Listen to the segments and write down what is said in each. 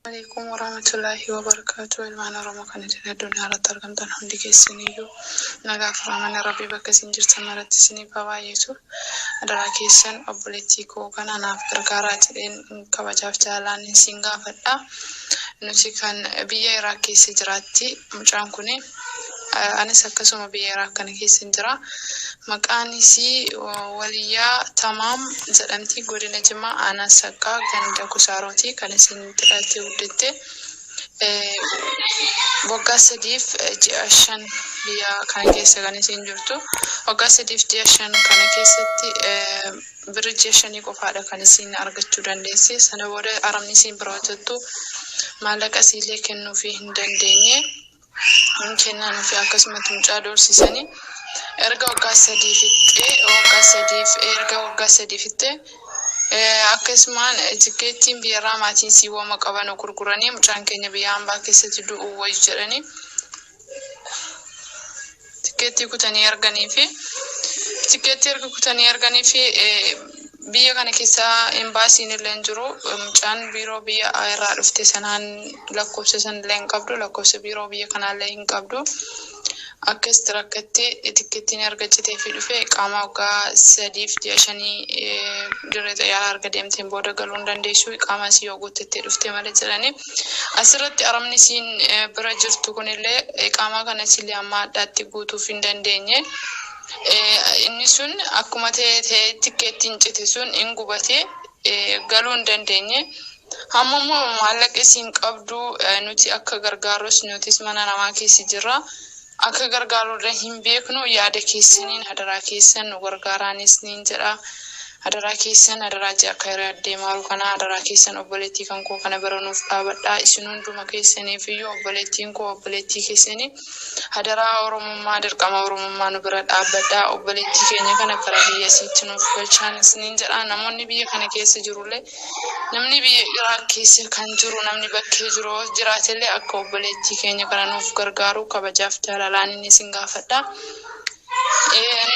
Alaikum warahmatullahi wabarakatuh. Ilmaan Oromoo kan idil addunyaa irratti argamtan hundi keessaniyyuu nagaa fi rahmanni Rabbii bakka isin jirtan maratti isiniif haa baay'atu. Adaraa keessan obboleettii koo kana naaf gargaaraa jedheen kabajaaf jaalalaan isin gaafadha. Nuti kan biyya Iraaq keessa jiraatti mucaan kuni. Anis akkasuma biyya Iraaq kana keessan jira. Maqaan isii Waliyyaa Tamaam jedhamti. Godina Jimmaa Aanaa Saqqaa ganda Kusaarooti kan isin itti dhalattee guddatte. Waggaa 3f ji'a 5 biyya kana keessa kan isiin jirtu. Waggaa 3f ji'a 5 kana keessatti birri ji'a shanii qofaadha kan isiin argachuu dandeesse. Sana booda arabni isiin bira hojjettu maallaqa isiillee kennuufii hin dandeenye. Hin kennanuufi akkasumatti mucaa doorsisanii erga waggaa 3 fixxee waggaa sadiif erga waggaa 3 fixxee akkasumaan tikkeettiin biyyarraa maatiin sii wama qabanu gurguranii mucaan keenya biyya hambaa keessatti du'uu wayyu jedhanii tikkeettii kutanii erganii fi tikkeettii erga kutanii erganii fi biyya kana keessa embaasiin illee hin jiru. Mucaan biiroo biyya irraa dhufte sanaan lakkoofsa san illee hin qabdu, lakkoofsa biiroo biyya kanaa illee hin qabdu. Akkasitti rakkattee tikkeettiin erga citee fi dhufe qaama waggaa 3f ji'a shanii dirree xayyaaraa erga deemteen booda galuu hin dandeessu. Qaama isii yoo guuttattee dhufte malee jedhanii. Asirratti arabni isiin bira jirtu kunillee iqaamaa kana isillee amma hadhaatti guutuuf hin dandeenye. Inni sun akkuma ta'e ta'ee tikkeettiin cite sun hin gubate, galuu hin dandeenye. Hamma immoo maallaqa isiin qabdu nuti akka gargaarrus nutis mana namaa keessa jirra. Akka gargaarrullee hin beeknu, yaada keessaniin hadaraa keessan nu gargaaraanis niin jedha. Hadaraa keessan, hadaraa ji'a akka deemaaru kana, hadaraa keessan obboleettii kan koo kana bira nuuf dhaabadhaa. Isin hunduma keessaniif iyyuu obboleettiin koo obboleettii keessanii. Hadaraa Oromummaa, dirqama Oromummaa nu bira dhaabbadhaa. Obboleettii keenya kana karaa biyya isiitti nuuf galchaan isiniin jedha. Namoonni biyya kana keessa jirullee, namni biyya Iraaq keessa kan jiru, namni bakkee jiru jiraatellee akka obboleettii keenya kana nuuf gargaaru kabajaaf jaalalaan inni isin gaafadha.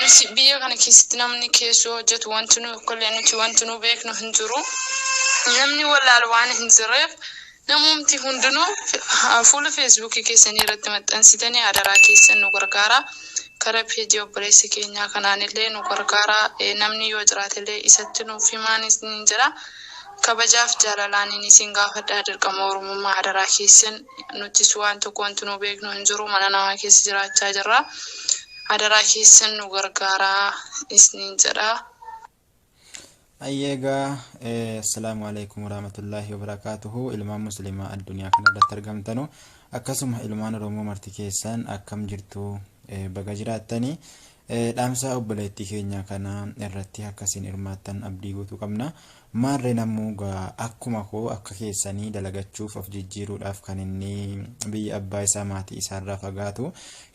Nuti biyya kana keessatti namni keessoo hojjetu wanti nu tokkollee nuti wanti nu beeknu hin jiru. Namni wallaalu waan hin jirreef namumti hundinuu fuula Feesbuukii keessanii irratti maxxansitanii hadaraa keessan nu gargaara. Kara peejii obboleessa keenyaa kanaanillee nu gargaara. Namni yoo jiraatellee isatti nuuf himaan isiniin jedha. Kabajaaf jaalalaaniin isin gaafadha, dirqama Oromummaa hadaraa keessan. Nutis waan tokko wanti nu beeknu hin jiru, mana namaa keessa jiraachaa jirra. Hadaraa keessan nu gargaaraa isiniin jedha. Hayyee egaa, assalaamu alaikum warahmatullaahi wabarakaatuhu. Ilmaan muslimaa addunyaa kana irratti argamtanu, akkasuma ilmaan Oromoo marti keessan akkam jirtu? Baga jiraattanii. Dhaamsa obboleettii keenya kana irratti akkasiin hirmaattan abdii guutuu qabna. Maarree namuu gaa akkuma koo akka keessanii dalagachuuf of jijjiiruudhaaf kan inni biyya abbaa isaa maatii isaarraa fagaatu.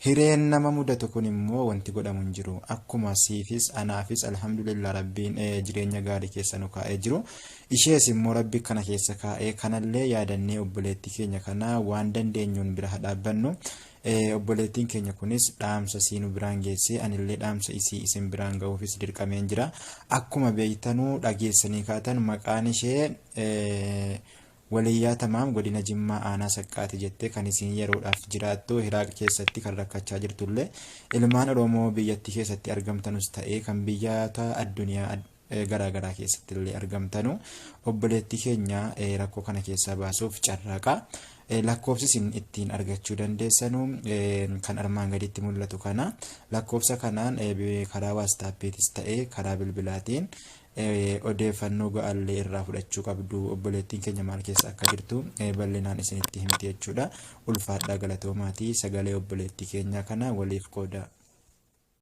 Hireen nama mudatu kun immoo wanti godhamu hin jiru. Akkuma siifis anaafis alhamdulillah Rabbiin jireenya gaarii keessa nu kaa'ee jiru. Ishees immoo Rabbi kana keessa kaa'ee, kanallee yaadannee obboleettii keenya kana waan dandeenyuun bira haa dhaabbannu. Obboleettiin keenya kunis dhaamsa isii nu biraan geesse, anillee dhaamsa isii isin biraan ga'uufis dirqameen jira. Akkuma beektanuu dhageessanii kaatan, maqaan ishee Waliyyaa Tamaam, godina Jimmaa aanaa Saqqaati jettee kan isiin yeroodhaaf jiraattu Iraaq keessatti. Kan rakkachaa jirtullee ilmaan Oromoo biyyattii keessatti argamtanus ta'ee kan biyyoota addunyaa garaa garaa keessatti illee argamtanu obboleettii keenya rakkoo kana keessaa baasuuf carraaqa. Lakkoofsi isin ittiin argachuu dandeessanu kan armaan gaditti mul'atu kana. Lakkoofsa kanaan karaa WhatsAppiitis ta'ee karaa bilbilaatiin odeeffannoo ga'allee irraa fudhachuu qabdu. Obboleettiin keenya maal keessa akka jirtu bal'inaan isinitti himti jechuudha. Ulfaadhaa, galatoomaati, sagalee obboleettii keenyaa kana waliif qooda.